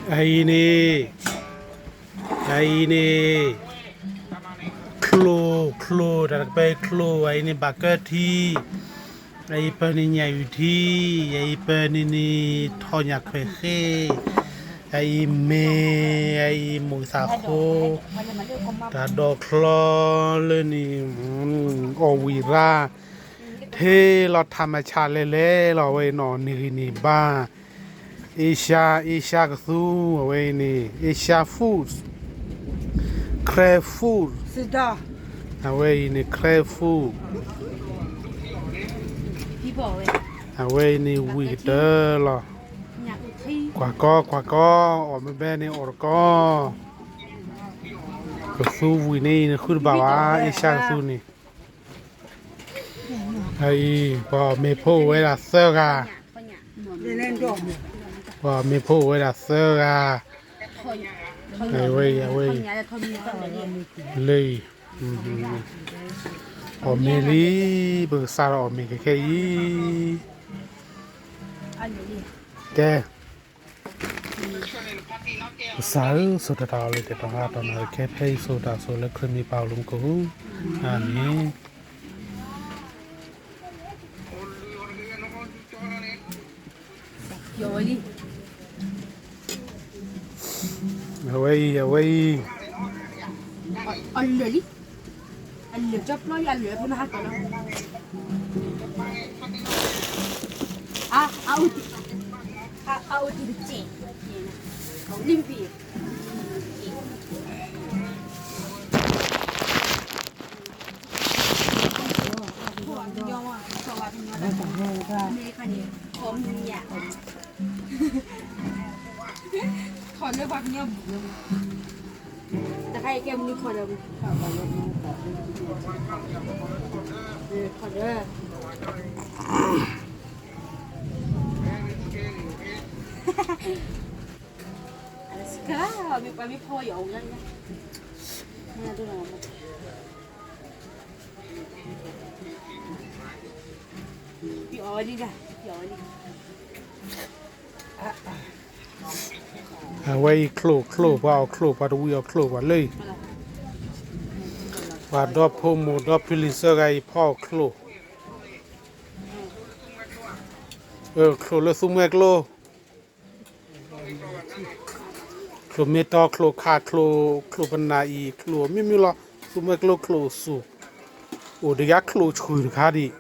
အအံၤန့ၣ်, အအံၤန့ၣ်, ချိၣ်, ချိၣ်, တၢ်တကပၤချိၣ်, အအံၤန့ၣ် ဘၣ်ကၢထံ, အအံၤပၢနံၤညၣ်အုၣ်ထံ, အအံၤပၢနံၤန့ၣ် ထီၣ်ညၣ်ခွဲးဃ့, အအံၤမ့ၤ, အအံၤမိၢ်သးဃိ, တၢ်ဒိးချီလၢန့ၣ်, အီၣ်ဝံၤရၣ်, ထဲလီၤထးမၤဆးလဲၤလဲၤလီၤ အဝဲအံၤနီၢ်န့ၢ်ဂံၢ်န့ၢ်ဘါ Asia, Asia ကသူ, အဝဲအံၤန့ၣ် Asia Foods, Crab Food, အဝဲအံၤန့ၣ် Crab Food, အဝဲအံၤန့ၣ်ဝံၣ်ကတၢၢ်လီၤ. ကွၢ်ကီ, ကွၢ်ကီ, အီၣ်မ့ၢ်ဘဲန့ၣ်အီၣ်တကီ, ကသူဝံၣ်န့ၣ်နဃုတဘၣ်ဘၣ် Asia ကသူန့ၣ် အအံၤ ပှၤအီၣ်မ့ၤဖိအိၣ်ဝဲဒၣ်သၢဂၤ, ပှၤအီၣ်မ့ၤဖိအိၣ်ဝဲဒၣ်သၢဂၤ, အဝဲအံၤ, အဝဲအံၤ, လၢအံၤ, အီၣ်မ့ၤလံ, ပကစးထီၣ်အီၣ်မ့ၤခဲခဲအံၤ, ကဲ ကစၢ်ဧၢ, ဆိၣ်တၢ်တၢ်အီၣ်လၢတတီၤဟါတီၢ်နၢ်တခဲ ဖဲအံၤ ဆိၣ်တၢ်ဆိၣ်လၢခရံာ်မံၤပၢ်အိၣ်လၢမူခိၣ်, အၤမ့ၣ်. အဝဲအံၤ, အဝဲအံၤ, အလၢာ်လံ, အလၢာ်ကၠီပျီလံ, အလၢာ်ဖိနဟးကီးလီၤ, အအူ, အအူတစဲး, လံမ့ၢ်ဖံး ခီၣ်လၢပှၤကညီဘူးလၢ, တခါအံၤကဲမနုၤခီၣ်ဒီးဘူး, ခီၣ်ဒီး, အစကါ, မ့ၢ်ပှၤမ့ၢ်ဖီယီၤအိၣ်လၢညါ, ပအီၣ်ဝဲလံ, ပအီၣ်ဝဲလံ. အဝဲအံၤချိၣ်, ချိၣ်, ပှၤအီၣ်ချိၣ်, ပှၤတဝံၤအီၣ်ချိၣ်, ပှၤလၢအံၤ, ပှၤဒီဖိမိၢ်ဒီဖံလံၤသၢဂၤအံၤ ဖီအီၣ်ချိၣ်, ချိၣ်လၢသူမှဲကျိ, ချိၣ်မ့ၢ်တီ, ချိၣ်ခါ, ချိၣ်, ချိၣ်ပနၢ်အံၤ, ချိၣ်မ့ၢ်မ့ၢ်လီၤ, သူမှဲကျိ, ချိၣ်စူၣ်, အိၣ်တဂၤချိၣ်ဆှုၣ်တခါဒံး.